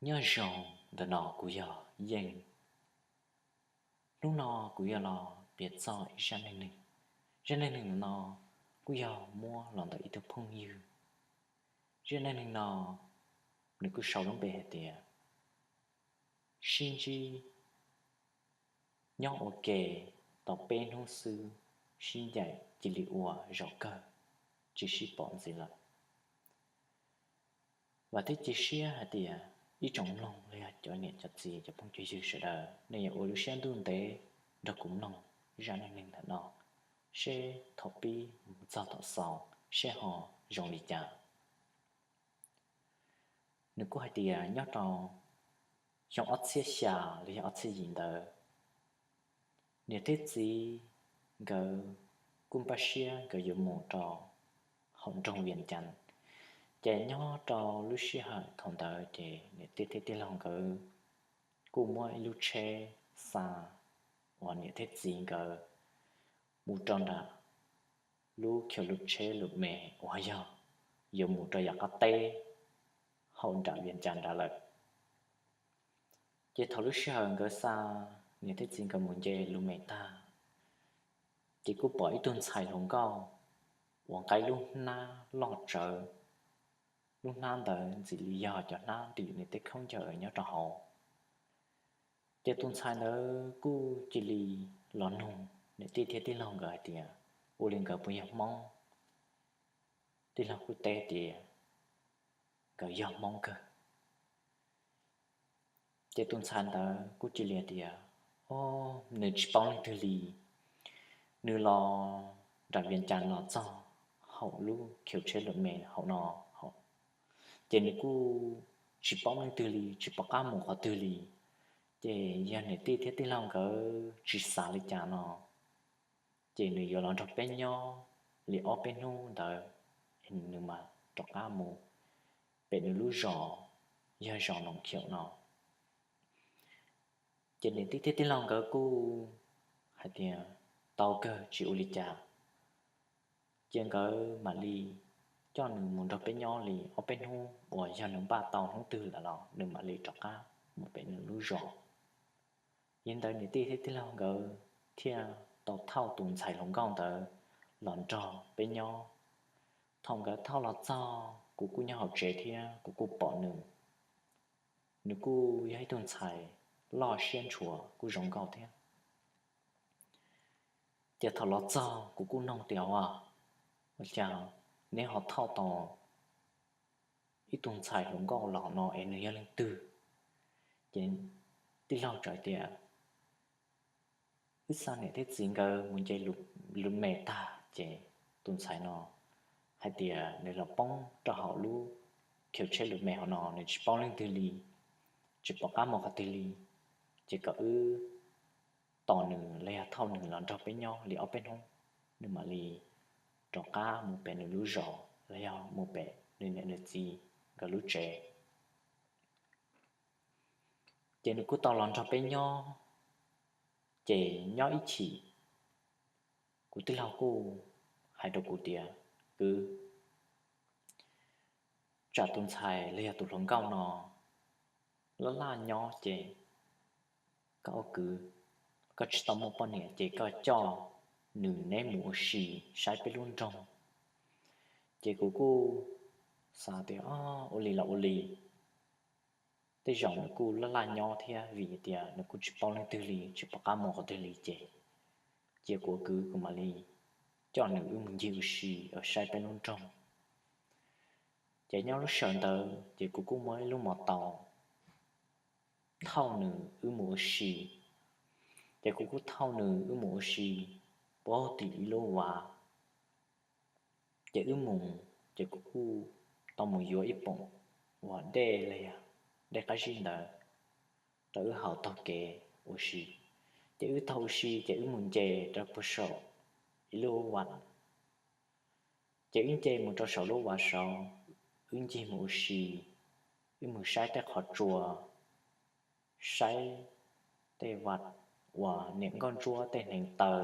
Nyob zoo, ntawm no kuv yog Yeej. Hnub no kuv yuav los piav txog ib zaj neej neeg. Zaj neej neeg no kuj yog muab los ntawm ib tug phooj ywg. Zaj neej neeg no nws kuj sau lub npe hais tias sib ntsib nyob ua ke tau peb hnub xwb, sib ncaim cia li ua zaum kawg, tsis sib pom ntxiv lawm. Vam thiab cia siab hais tias ib tsoom mloog los yog cov niam cov txiv cov phooj cov ywg sawv daws nej yuav ua lub siab ntuj ntev nrog kuv mloog zaj neej neeg ntawm no, seb thaum pib mus txog thaum xaus seb ho zoo li cas. Nws kuj hais tias nyob rau xyoo ob txhiab xya los yog ob txhiab yim ntawd, niam thiab txiv nkawd kuj npaj siab nkawd yuav mus rau hauv nroog Vias Cas. Ces nyob rau lub sij hawm thaum ntawd ces niam tij thiab tij laug nkawd kuj muab ib lub tsheb xa uas niam thiab txiv nkawd mus rau nram lub khiv lub tsheb lus me uas yog yuav mus rau yav qab teb hauv nram Vias Cas nrad lawm. Ces thaum lub sij hawm nkawd xa niam thiab txiv nkawd mus nce lus me tag, ces kuj pom ib tug ntxhais hluas nkauj uas nqa lub hnab loj tsawv. Lub hnab ntawd ntxim li yog cov hnab ntim nws tej khaub ncaws nyob rau hauv. Ces tus ntxhais ntawd kuj cia li los nug niam tij thiab tij laug nkawd hais tias ua li nkawd puas yog Hmoob. Tij laug kuj teb tias nkawd yog Hmoob kawg. Ces tus ntxhais ntawd kuj cia li tias, o, nws tsis paub leej twg li. Nws los nram Vias Cas los txog hauv lub khiv tsheb lus me hauv no, ces nws kuj tsis paub leej twg li, tsis pom qab mus qhov twg li. Ces yog niam tij thiab tij laug nkawd tsis xav li cas no, ces nws yuav los nrog peb nyob li ob peb hnub ntawd, nws mam rov qab mus pem nws lub zos, yog zos Noom Khiaum no. Ces niam tij thiab tij laug nkawd kuj hais tias tau kawg, tsis ua li cas. Ces nkawd mam li coj nws mus nrog peb nyob li ob peb hnub uas yog nws npaj tau hnub twg lawm los nws mam li rov qab mus pem nws lub zos. Yog li ntawd niam tij thiab tij laug nkawd thiaj tau thauj tus ntxhais hluas nkauj ntawd los nrog peb nyob. Thaum nkawd thauj los txog kuv kuj nyob hauv tsev thiab kuv kuj pom nws. Nws kuj yog ib tug ntxhais loj siab ntshua kuj zoo nkauj thiab. Ces thaum los txog kuv kuj nug tias, ua, ua cas neb ho thauj tau ib tug ntxhais hluas nkauj los no es nws yog leej twg? Ces tij laug teb tias, wb xa niam thiab txiv nkawd mus nce lus me tag ces tus ntxhais no hais tias nws los poob rau hauv lub khiv tsheb lus me hauv no, nws tsis paub leej twg li, tsis pom qab mus qhov twg li. Ces kom wb tos nws los yog thauj nws los nrog peb nyob li ob peb hnub, nws mam li rov qab mus pem nws lub zos los yog mus pem nws niam nws txiv nkawd lub tsev. Ces nws kuj tau los nrog peb nyob. Ces nyob ib chim, kuv tij laug kuj hais rau kuv tias, kwv, tsam tus ntxhais los yog tus hluas nkauj no laj laj nyob ces koj ua kwv, koj tsis tau muaj poj niam ces koj coj nws neb mus ua si saib peb lub nroog. Ces kuv kuj xav tias, o, ua li los ua li. Tej zaum nws kuj laj laj nyob thiab vim tias nws kuj tsis paub leej twg li, tsis pom qab mus qhov twg li ces cia kuv ua kwv kuv mam li coj nws wb mus ncig ua si saib peb lub nroog. Ces nyob lub sij hawm ntawd ces kuv kuj muab ib lub mos taus thauj nws wb mus ua si. Ces kuv kuj thauj nws wb mus ua si puag tim ib lub vaj. Ces wb mus, ces kuv kuj tau mus yuav ib poom uas dej los yog dej qab zib ntawd rau wb haus taug kev ua si. Ces wb taug ua si ces wb mus nce rau puag saum ib lub vaj. Ces wb nce mus rau saum lub vaj saud, wb ncig mus ua si, wb mus saib tej qhov tsua, saib tej vaj uas niam nkauj ntsuab tej hneev taw.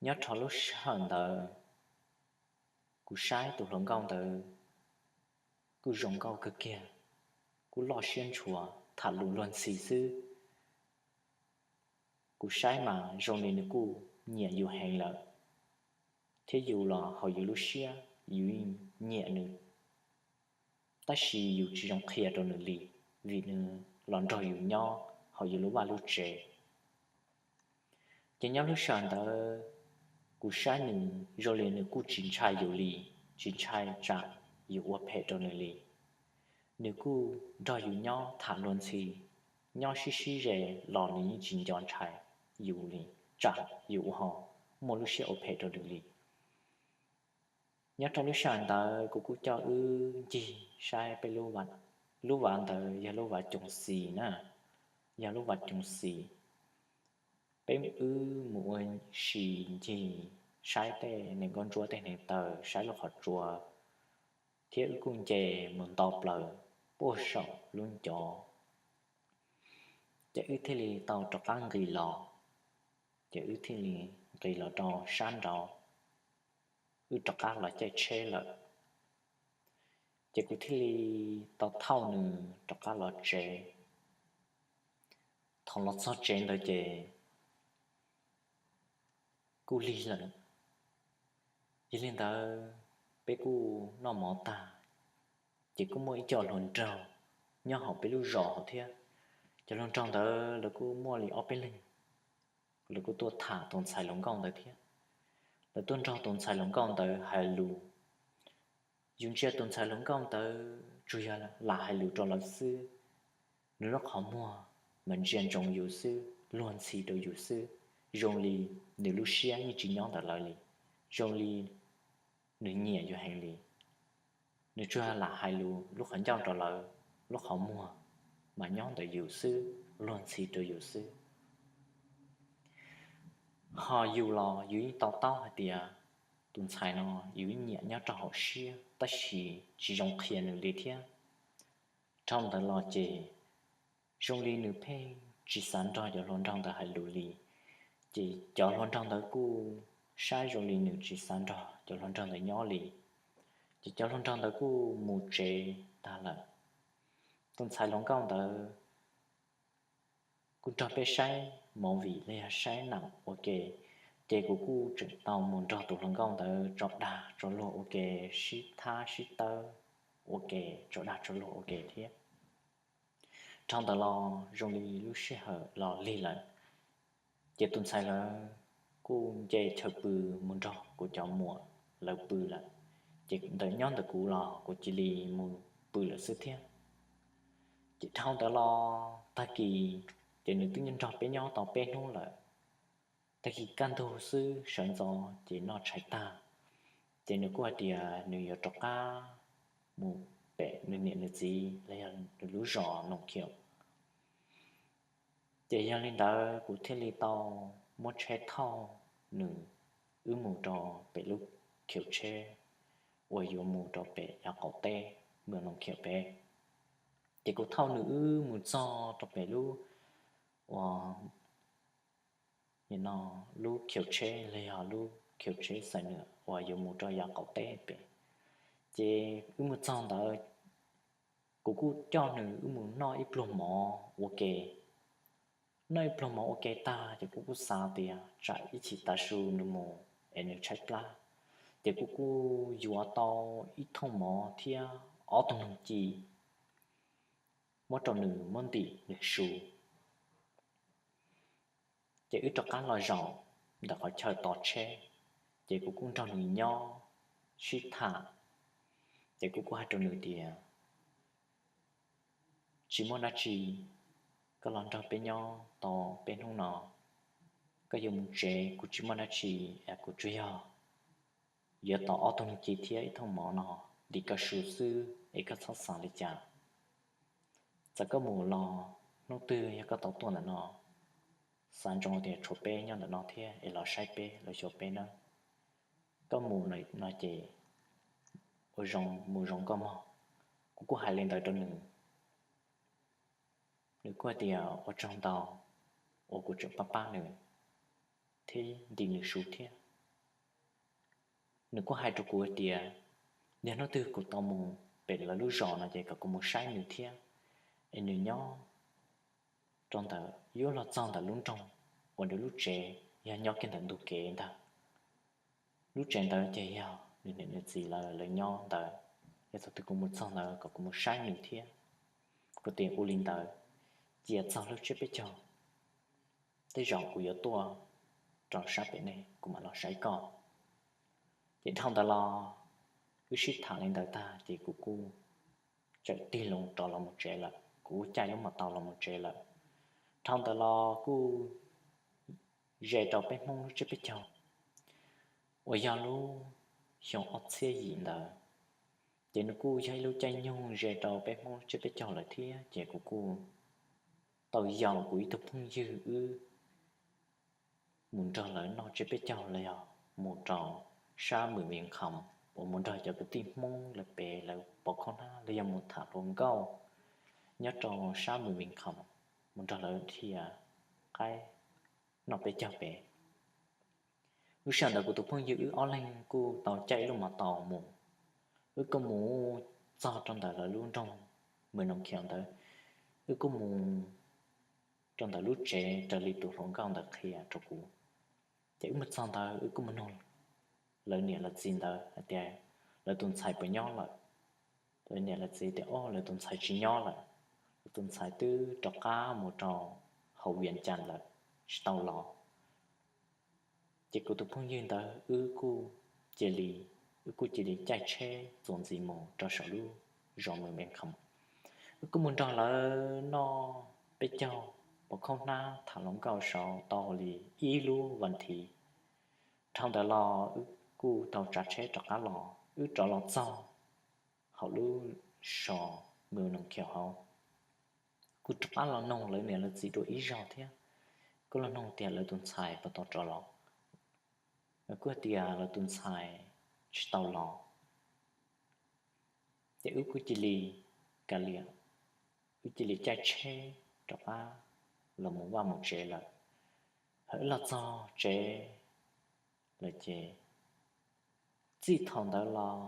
Nyob rau lub sij hawm ntawd, kuv saib tus hluas nkauj ntawd kuj zoo nkauj kawg kiag. kuj loj siab ntshua, tham lus luag ntxhi xwb. Kuv saib mas zoo li nws kuj nyiam yus heev lawm, thiab yus los hauv yus lub siab yus nyiam nws, tab sis yus tsis zoo qhia rau nws li, vim nws los nrog yus nyob hauv yus lub vaj lub tsev. Ces nyob lub sij hawm ntawd kuv saib nws zoo li nws kuj tsis ntshai yus li, tsis ntshai tsam yus ua phem rau nws li. Nws kuj nrog yus nyob tham luag ntxhi, nyob sib sib ze los nws yeej tsis nco ntshai yus li, tsam yus ua ho muaj lub siab ua phem rau nws li. Nyob rau lub sij hawm ntawd kuv kuj coj wb ncig saib peb lub, lub vaj ntawd yog lub vaj coos xis na, yog lub vaj coos xis. Peb wb mus ua si ncig saib tej neeg nkauj ntsuab tej neeg taw, saib lub qhov tsua, thiab wb kuj nce mus nto plaws puag saum lub ncov. Ces wb thiaj li tau rov qab nqis los, ces wb thiaj li nqis los rau sab nraud, wb rov qab los caij tsheb lawm. Ces kuv thiaj li tau thauj nws rov qab los tsev. Thaum los txog tsev ntawd ces kuj lig lawm. Yog li ntawd peb kuj noj mov tag, ces kuj muaj ib co hluas nraug nyob hauv peb lub zos hauv thiab. Cov hluas nraug ntawd lawv kuj muaj li ob peb leeg, lawv kuj tuaj tham tus ntxhais hluas nkauj ntawd thiab. Lawv tuaj nrog tus ntxhais hluas nkauj ntawd hais lus. Yus ntsia tus ntxhais hluas nkauj ntawd tsuas yog lam hais lus rau lawv xwb. Nws lub qhov muag mas ntsia ntsoov yus xwb, luag ntxhi rau yus xwb, zoo li nws lub siab yeej tsis nyob ntawm lawv li, zoo li nws nyiam yus heev li. Nws tsuas lam hais lus lub qhov ncauj rau lawv, lub qhov muag mas nyob ntawm yus xwb, luag ntxhi rau yus xwb. Ho yus los yus yeej to taub hais tias tus ntxhais no yus nyiam nyob rau hauv siab tab sis tsis zoo qhia nws li thiab. Dhau ntawd los ces zoo li nws pheej tsis xav nrog cov hluas nraug ntawd hais lus li, ces cov hluas nraug ntawd kuj saib zoo li nws tsis xav nrog cov hluas nraug ntawd nyob li, ces cov hluas nraug ntawd kuj mus tsev tag lawm. Tus ntxhais hluas nkauj ntawd kuj nrog peb saib movie los yog saib nam ua ke, ces kuv kuj tseem tau mus nrog tus hluas nkauj ntawd tso dag tso luag ua ke, sib thab sib tawb ua ke, tso dag tso luag ua ke thiab. Dhau ntawd los zoo li lub sij hawm los lig lawm, ces tus ntxhais lawv kuj nce chaw pw mus nrog kuv cov muam lawv pw lawm, ces ntawm nyob ntawm kuv los kuv cia li mus pw lawm xwb thiab. Ces dhau ntawd los tag kis, ces nws twb nrog peb nyob tau peb hnub lawm. Tag kis kaj ntug xwb sawv ntxov ces noj tshais tag, ces nws kuj hais tias nws yuav rov qab mus pem nws niam nws txiv los yog nws lub zos Noom Khiam. Ces yog li ntawd kuv thiaj li tau muab tsheb thauj nws, wb mus rau pem lub khiv tsheb uas yuav mus rau pem yav qaum teb, mus Noom Khiam pem. Ces kuv thauj nws wb mus txog rau pem lub, uas, lub khiv tsheb los yog lub khiv tsheb xaiv nws uas yuav mus rau yav qaum teb pem. Ces wb mus txog ntawd, kuv kuj coj nws wb mus noj ib pluag mov ua ke. Noj ib pluag mov ua ke tag ces kuv kuj xav tias tsam ib chim tav su nws mus es nws tshaib plab, ces kuv kuj yuav tau ib thooj mov thiab ob tug noog ci muab rau nws muab ntim nws su. Ces wb rov qab los zaum ntawm qhov chaw tos tsheb, ces kuv kuj nrog nws nyob sib tham. Ces kuv kuj hais rau nws tias, tsis muaj dab tsi, koj los nrog peb nyob tau peb hnub no, koj yuav mus tsev kuv tsis muaj dab tsi, kuv tsuas yog yuav tau ob tug noog ci thiab ib thooj mov no ntim koj su xwb es koj txhob xav li cas. Txawm koj mus los hnub twg yog koj tau tuaj ntawm no, xav ntsoov tias tshuav peb nyob ntawm no thiab es los saib peb los xyuas peb nawb. Koj mus no ces ua zoo mus zoo koj mog. Kuv kuj hais li ntawd rau nws. Nws kuj hais tias ua tsaug ntau uas kuv tseem pab pab nws thiab ntim nws su thiab. Nws kuj hais rau kuv hais tias yog hnub twg kuv tau mus pem lawv lub zos no ces kom kuv mus saib nws thiab. es nws nyob rau ntawm yuav luag txog ntawm lub nroog uas nws lub tsev yog nyob kiag ntawm ntug kev ntag. Lub tsev ntawd ces yog nws niam nws txiv lawv lawv nyob ntawd. Yog thaum twg kuv mus txog ntawd kom kuv mus saib nws thiab. Kuv tias ua li ntawd, cia txog lub tsiab peb caug tej zaum kuv yuav tuaj rau sab pem nej kuv mam los saib koj. Ces dhau ntawd los wb sib tham li ntawd tag ces kuv kuj txawm tig loo rov los mus tsev lawm, kuv kuj caij lub mos tau los mus tsev lawm. Dhau ntawd los kuj ze rau peb Hmoob lub tsiab peb caug uas yog lub xyoo ob txhiab yim ntawd, ces nws kuj yog ib lub caij nyoog ze rau peb Hmoob lub tsiab peb caug lawm thiab ces kuv kuj tau yaum kuv ib tug phooj ywg wb mus nrog lawv noj tsiab peb caug los yog mus rau sab Mws Vias Khoom uas mus nrog cov kwv tij Hmoob lawv pem lawv pov khaub hnab los yog mus tham hluas nkauj nyob rau sab Mws Vias Khoom, mus nrog lawv dhia qaib noj peb caug pem. Lub sij hawm ntawd kuv tus phooj ywg wb ob leeg kuj tau caij ib lub mos tau mus. Wb kuj mus txog rau ntawm lawv lub nroog Mws Noos Khiaus ntawd, wb kuj mus rau ntawm lub tsev raws li tus hluas nkauj ntawd qhia rau kuv. Ces wb mus txog ntawd wb kuj mus nug lawv niam lawv txiv ntawd hais tias lawv tus ntxhais puas nyob lawm. Lawv niam lawv txiv tias o lawv tus ntxhais tsis nyob lawm, lawv tus ntxhais twb rov qab mus rau hauv Vias Cas lawm, tsis tau los. Ces kuv tus phooj ywg ntawd wb kuj cia li, wb kuj cia li caij tsheb txuas ntxiv mus rau saum lub zos Mws Vias Khoom. Wb kuj mus nrog lawv noj peb caug, pov khaub hnab tham hluas nkauj saud tau li ib lub vas thiv. Dhau ntawd los wb kuj tau tsav tsheb rov qab los, wb rov los txog hauv lub zos Mws Noos Khiaus hauv, kuj rov qab los nug lawv niam lawv txiv dua ib zaug thiab, kuj los nug tias lawv tus ntxhais puas tau rov los. Lawv kuj hais tias lawv tus ntxhais tsis tau los. Ces wb kuj cia li ka liam, wb cia li caij tsheb rov qab los mus vaj mus tsev lawm. Hos wb los txog tsev lawm ces txij thaum ntawd los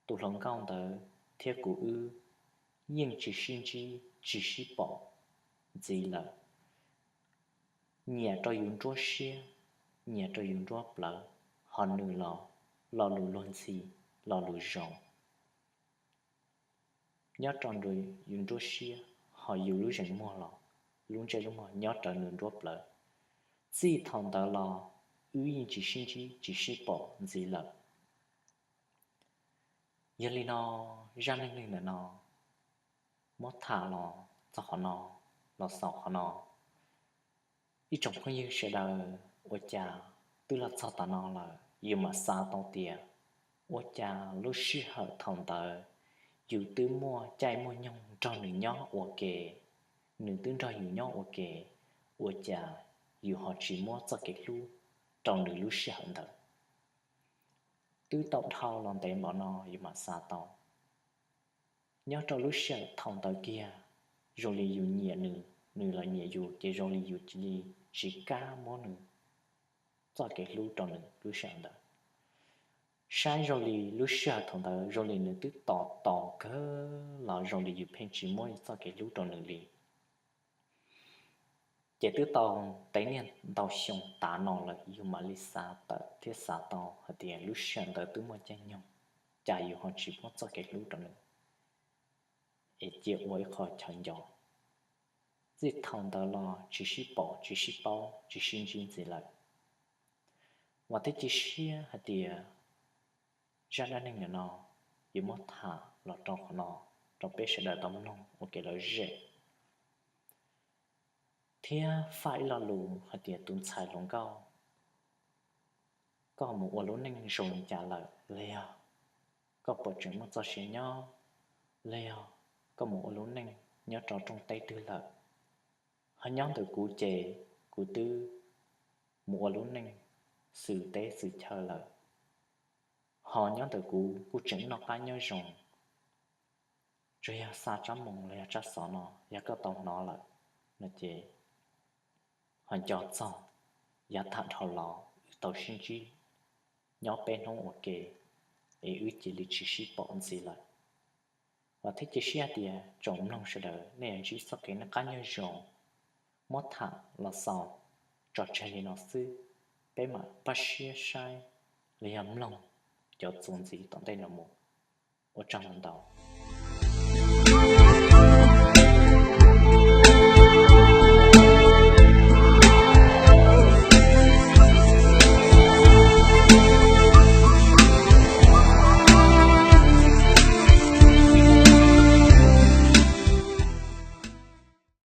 tus hluas nkauj ntawd thiab kuv wb yeej tsis sib ntsib tsis sib pom ntxiv lawm. Nyiam rau yus nruab siab, nyiam rau yus nruab plawv, hos nws los lo lus luag ntxhi, lo lus zoo nyob rau yus nruab siab, hos yus lub zeem muag los lub ntsej lub muag nyob rawv nws nruab plawv. Txij thaum ntawd los wb yeej tsis sib ntsib tsis sib pom ntxiv lawm. Yog li no, zaj neeg neeg ntawm no muab tham los txog qhov no, los xaus qhov no. Ib tsoom phooj ywg sawv daws, ua cas twb los txog tom no lawm yus mam xav tau tias ua cas lub sij hawm thaum ntawd yus twb muaj caij muaj nyoog nrog nws nyob ua ke, nws twb nrog yus nyob ua ke, ua cas yus ho tsis muab txoj kev hlub rau nws lub sij hawm ntawd. Twb tau dhau los ntev npaum no yus mam xav tau. Nyob rau lub sij hawm thaum ntawd kiag, zoo li yus nyiam nws, nws los nyiam yus, ces zoo li yus cia li tsis kam muab nws txoj kev hlub rau nws lub sij hawm ntawd. Saib zoo li lub sij hawm thaum ntawd zoo li nws twb tos tos kawg los zoo li yus pheej tsis muab txoj kev hlub rau nws li. Ces twb tau ntev niaj ntau xyoo tas no lawm yus mam li xav tawm thiab xav tau hais tias lub sij hawm ntawd twb muaj caij nyoog, cas yus ho tsis muab txoj kev hlub rau nws, es cia ua ib qho chaw nco. Txij thaum ntawd los tsis sib pom tsis sib paub tsis sib ntsib ntxiv lawm. Vam thiab cia siab hais tias zaj dab neeg ntawm no yuav muab tham los rau qhov no rau peb sawv daws tau mloog ua kev lom zem, thiab faj ib lo lus hais tias tus ntxhais hluas nkauj, koj mus ua lub neej zoo li cas lawm los yog koj puas tseem muaj txoj sia nyob, los yog koj mus ua lub neej nyob rau rooj teb twg lawm. Ho nyob ntawm kuv ces kuv twb mus ua lub neej xwm teb xwm chaw lawm. Ho nyob ntawm kuv kuj tseem noj qab nyob zoo, tsuas yog xa tsab moo los yog tsab xov no yog koj tau hnov lawm no ces ho nco txog yav tag dhau los wb tau sib ntsib nyob peb hnub ua ke, es wb cia li tsis sib pom ntxiv lawm. Vam thiab cia siab hais tias tsoom mloog sawv daws nej yuav ntsib txoj kev noj qab nyob zoo. Muab tham los xaus tso tseg li no xwb, peb mam pab siab saib los yog mloog cov txuas ntxiv tom ntej no mus. Ua tsaug ntau ntau.